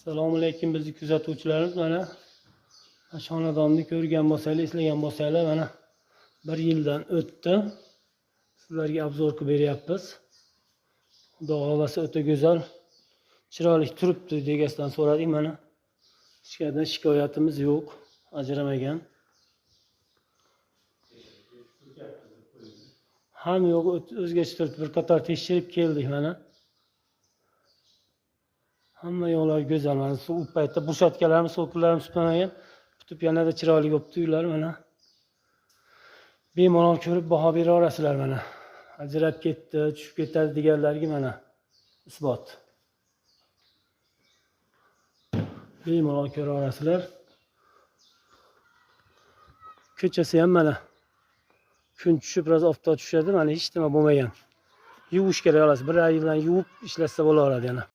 Assalomu alaykum, bizni kuzatuvchilarimiz. Mana xonadonni ko'rgan bo'lsanglar, eslagan bo'lsanglar, mana bir yildan o'tdi. Sizlarga обзор qilib beryapmiz. Xudo xohlasa, o'ta go'zal, chiroyli turibdi. Egasidan so'radik, mana hech qayerdan shikoyatimiz yo'q, ajramagan. Ham yo'q, o'zgacha turibdi. Bir qator tekshirib keldik mana. Hamma yoqlari go'zal. Mana suv u paytda brushatkalarimiz, so'kilarimiz supurmagan. Bitib yanada chiroyli bo'libdi uylar mana. Bemalol ko'rib baho bera olasizlar mana. Ajrab ketdi, tushib ketadi deganlarga mana isbot. Bemalol ko'ra olasizlar. Ko'chasi ham mana kun tushib, biroz oftob tushadi, mana hech nima bo'lmagan. Yuvish kerak xolos. Bir yildan yuvib ishlatsa bo'laveradi yana.